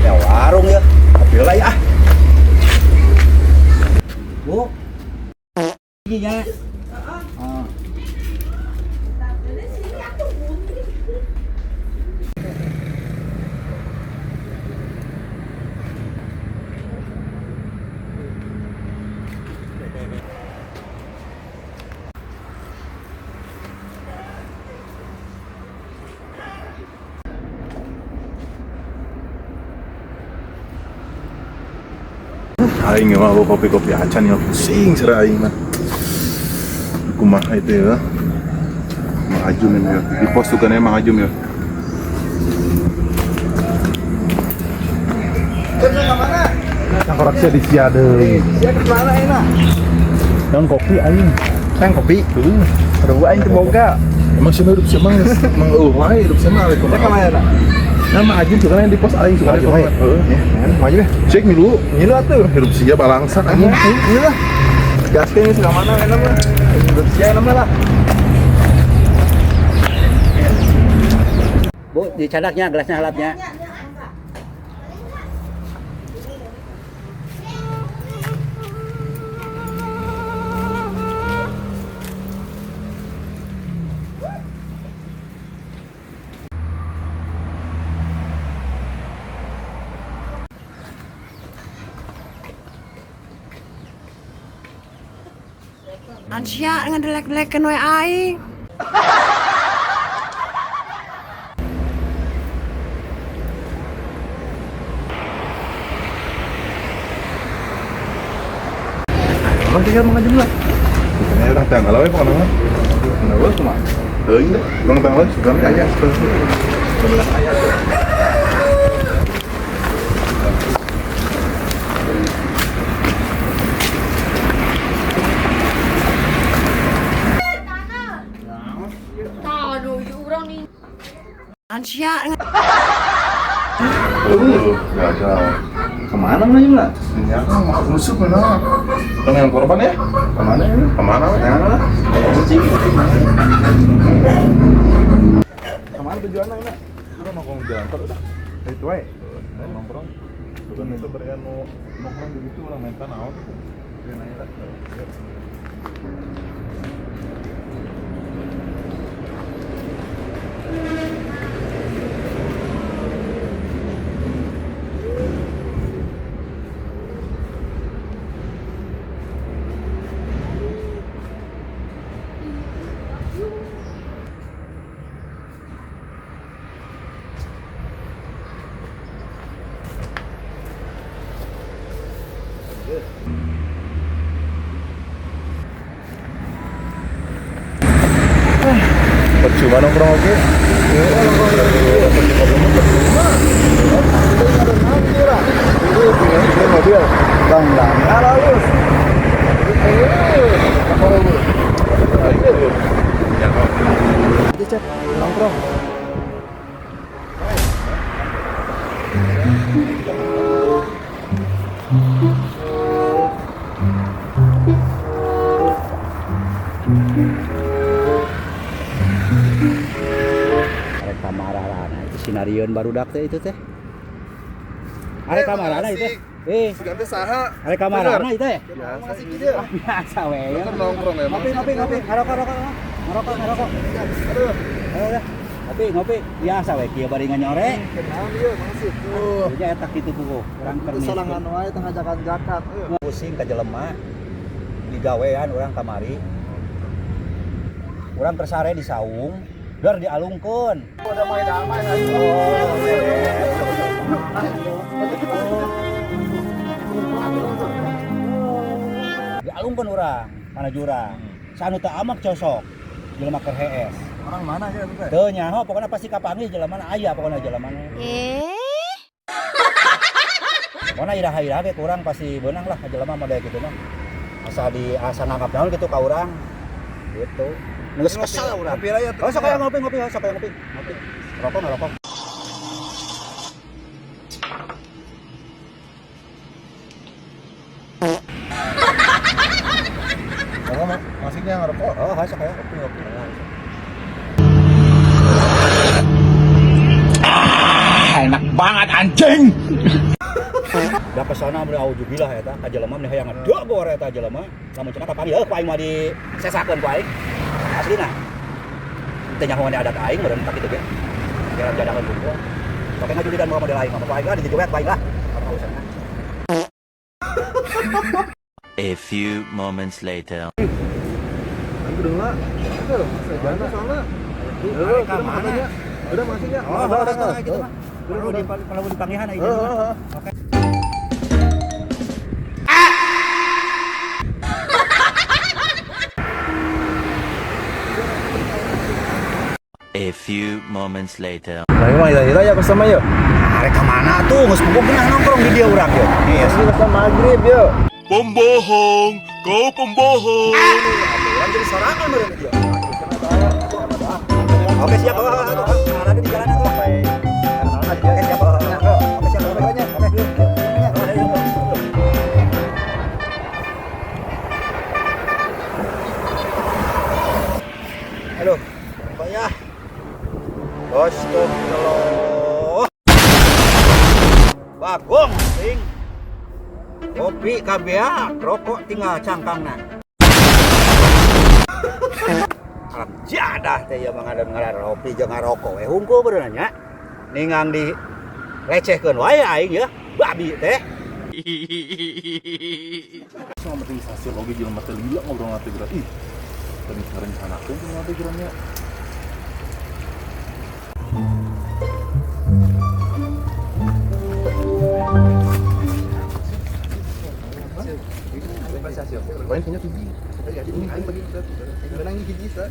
Ya warung ya. Kopi lah ya. Bu. Iya. Ah. Aing mah bawa kopi-kopi acan ya pusing serah aing mah. Kumaha itu ya. Mang Ajum ini ya. Di pos tuh kan ya Mang Ajum ya. Tangkorak sia di sia deui. Sia ke mana enak? Yang kopi aing. Yang kopi. Heuh. Aduh aing teu boga. Emang sih hidup sih emang emang eueuh wae hidup sih mah Sia ke mana enak? Nah, Mang Ajum suka yang di pos aing suka Maju wae. Heeh. Ya, maju deh. Cek milu. Ngilu atuh. Hidup sia balangsak anjing. Ngilu lah. Gaskeun geus ka mana enak mah. Hidup sia enak mah lah. Bu, dicadaknya gelasnya alatnya. Ansia ngedelek-delekeun we aing. Emang tinggal Mang Ajum lah. Ini orang tanggal we pokoknya mah. Kenapa kumaha? Teuing deh. Orang tanggal suka aya. Aduh, ieu urang nih. Ansia Gagal. Kemana Mang Ajum lah? Ya, mau musuh mana? Kan yang korban ya? Kemana ini? Kemana? Kemana lah? Kucing. Kemana tujuannya enak? Udah nongkrong di antar udah. Itu wae. Nongkrong. Bukan itu berian mau nongkrong begitu orang minta naon. Dia nanya lah. Percuma nongkrong oke. Mobil. Bang bang. Halus. Cek nongkrong. Arek kamarana itu sinarieun barudak teh itu teh. Arek kamarana itu. Eh, Ganti saha. arek kamarana itu teh. Biasa sih dia. Biasa we. Kan nongkrong emang. Ngopi, ngopi, ngopi. Ngarokok, rokok, ngarokok, ngarokok. Aduh. Ayo udah. Ngopi, ngopi. Biasa we kieu bari nganyore. Kenal dia masih. Tuh. Nya eta kitu tuh urang keur Itu sorangan wae tengah jakan-jakan. Pusing ka jelema digawean urang kamari. Urang keur sare di saung, dar dialungkeun. Udah main damai. Dialungkeun urang kana jurang. Sanu teu amak cosok jelema keur hees. Orang mana ya itu teh? Teu nyaho pokona pasti kapanggih jelema na aya pokona jelema na. Pokona iraha-iraha ge kurang pasti beunang lah jelema model kitu mah. Asa di asa nganggap naon kitu ka urang. Gitu. Geus kesel urang. Ngopi lah ya. Oh, sok aya ngopi ngopi, sok aya ngopi. Ngopi. Rokok ngerokok. Kamu masihnya ngerokok? Oh, sok aya. Ngopi ngopi. Ah, enak banget anjing. Da kesana mun auzubillah eta ka jelema mun hayang ngedogor eta jelema. Lamun cenah kapanggih heuh ku aing mah disesakeun ku aing. Aslina. Teu nyahoan adat aing meureun tak kitu ge. Kira jadakeun kumpul. Oke ngajulidan mah model aing mah ku aing lah dijuwet ku aing lah. Apa urusanna? A few moments later. Aing udah lah. Itu soalnya soalnya. Mereka Udah mana? makanya. Udah masihnya. Oh, udah udah gitu mah. Perlu dipanggihan aing. Heeh. Oke. A few moments later. Nah, emang hila-hila ya bersama yo. Arek ka mana tuh? Geus pupuk pernah nongkrong di dia urang yo. Nih, ya. Ini bersama maghrib yo. Pembohong, kau pembohong. Urang jadi sorangan meureun dia. Oke, siap. Oh, oh, oh, oh. Ada di jalan tuh. Oke, siap. Oh, oh, oh. Oke, siap. Oke, oke. Aduh, apa ya? Astagfirullah. Bagong, ting. Kopi kabeak, rokok tinggal cangkangna. Alam jadah teh ya mangadan ngaran kopi jeung ngarokok we hungkul beureunan nya. Ningang di lecehkeun wae aing ya, babi teh. Sama penting hasil oge jelema teh lila ngobrol teh geura. Ih. Tadi rencanakeun jelema teh geura nya. Paling punya hiji. Ini aing bagi menang hiji sa.